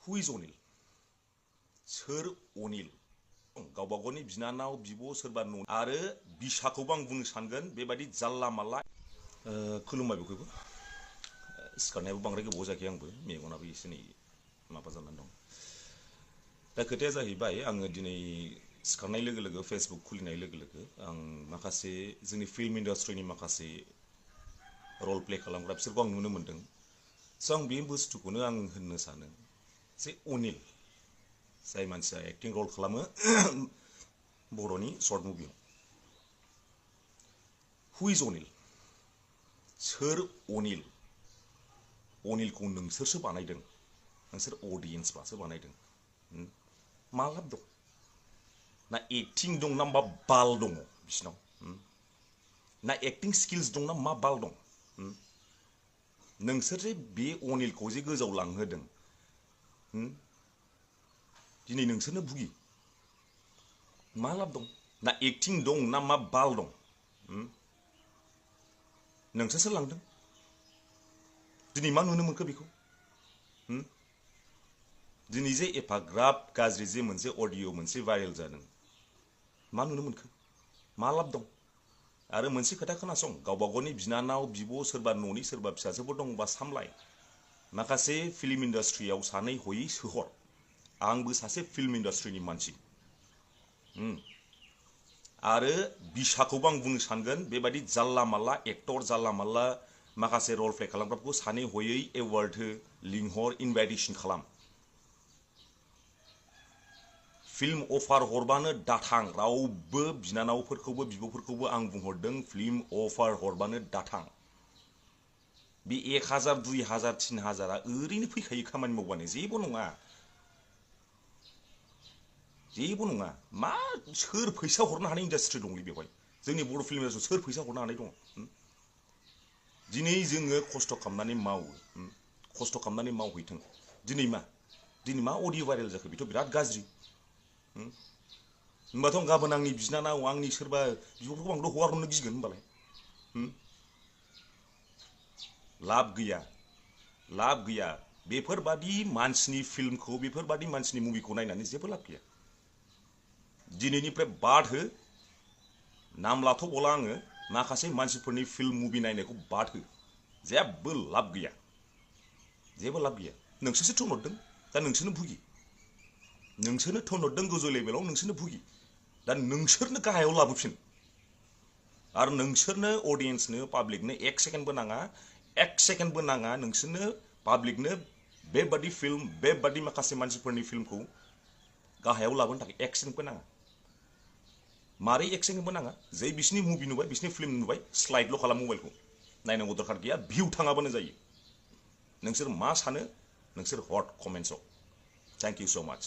Who is Onil? Sir Onil. गावबागावनि बिनानाव बिब' सोरबा न' आरो बिसाखौबो आं बुंनो सानगोन बेबायदि जाल्ला माल्ला खुलुमबाय बयखौबो सिखारनायाबो बांद्राय गोबाव जायाखै आंबो मेगनाबो एसे नै माबा जानानै दं दा खोथाया जाहैबाय आङो दिनै सिखारनाय लोगो लोगो फेसबुक खुलिनाय लोगो लोगो आं माखासे जोंनि फिल्म इन्डास्ट्रिनि माखासे रल प्ले खालामग्रा बिसोरखौ आं नुनो मोन्दों स' आं बे बुस्थुखौनो आं होननो सानो जे अनिल जाय मानसिया एक्टिं रल खालामो बर'नि शर्ट मुभियाव हु इज अनिल सोर अनिल अनिलखौ नोंसोरसो बानायदों नोंसोर अडियेन्सफ्रासो बानायदों मा लाब दं ना एक्टिं दं ना मा बाल दङ बिसिनाव ना एक्टिं स्किल्स दं ना मा बाल दं नोंसोर जे बे अनिलखौ जे गोजौआव लांहोदों दिनै नोंसोरनो भुगि मा लाब दं ना एक्टिं दं ना मा बाल दं नोंसोरसो लांदों दिनै मा नुनो मोनखो बेखौ दिनै जे एफाग्राब गाज्रि जे मोनसे अडिअ मोनसे भाइरेल जादों मा नुनो मोनखो मा लाब दं आरो मोनसे खोथा खोनासं गावबागावनि बिनानाव बिब' सोरबा न'नि सोरबा फिसाजोफोर दंबा सामलाय माखासे फिल्म इन्डास्ट्रियाव सानै हयै सोहर आंबो सासे फिल्म इन्डास्ट्रिनि मानसि आरो बिसाखौबो आं बुंनो सानगोन बेबायदि जाल्ला माल्ला एक्टर जाल्ला माल्ला माखासे रल प्ले खालामग्राफोरखौ सानै हयै एवार्ड हो लिंहर इनभाइटेसन खालाम फिल्म अफार हरबानो दाथां रावबो बिनानावफोरखौबो बिब'फोरखौबो आं बुंहरदों फिल्म अफार हरबानो दाथां बे 1000 2000 3000 ओरैनो फैखायो खामानि मावबानो जेबो नङा मा सोर फैसा हरनो हानाय इन्डास्ट्रि दंलै बेवहाय जोंनि बर' फिल्म इन्डास्ट्रियाव सोर फैसा हरनो हानाय दं दिनै जोङो खस्थ' खालामनानै मावो खस्थ' खालामनानै मावहैथों दिनै मा अडिअ भाइरेल जाखो बेथ' बिराद गाज्रि होमबाथ' गाबोन आंनि बिनानाव आंनि सोरबा बिब'फोरखौ आंथ' हगारहरनो गिगोन होमबालाय लाब गैया बेफोरबादि मानसिनि फिल्मखौ बेफोरबादि मानसिनि मुभिखौ नायनानै जेबो लाब गैया दिनैनिफ्राय बाद हो नाम लाथ'बावला आङो माखासे मानसिफोरनि फिल्म मुभि नायनायखौ बाद हो जेबो लाब गैया नोंसोरसो थोनहरदों दा नोंसोरनो भुगि नोंसोरनो थोनहरदों गोजौ लेभेलाव नोंसोरनो भुगि दा नोंसोरनो गाहायाव लाबोफिन आरो नोंसोरनो अडियेन्सनो पाब्लिकनो 1 सेकेन्डबो नाङा नोंसोरनो पाब्लिकनो बेबादि फिल्म बेबादि माखासे मानसिफोरनि फिल्मखौ गाहायाव लाबोनो थाखाय 1 सेकेन्डबो नाङा मारै 1 सेकेन्डबो नाङा जै बिसिनि मुभि नुबाय बिसिनि फिल्म नुबाय स्लाइडल' खालाम मबाइलखौ नायनांगौ दरखार गैया भिउ थाङाबानो जायो नोंसोर मा सानो नोंसोर हट कमेन्ट्सआव थैंक यू सो माच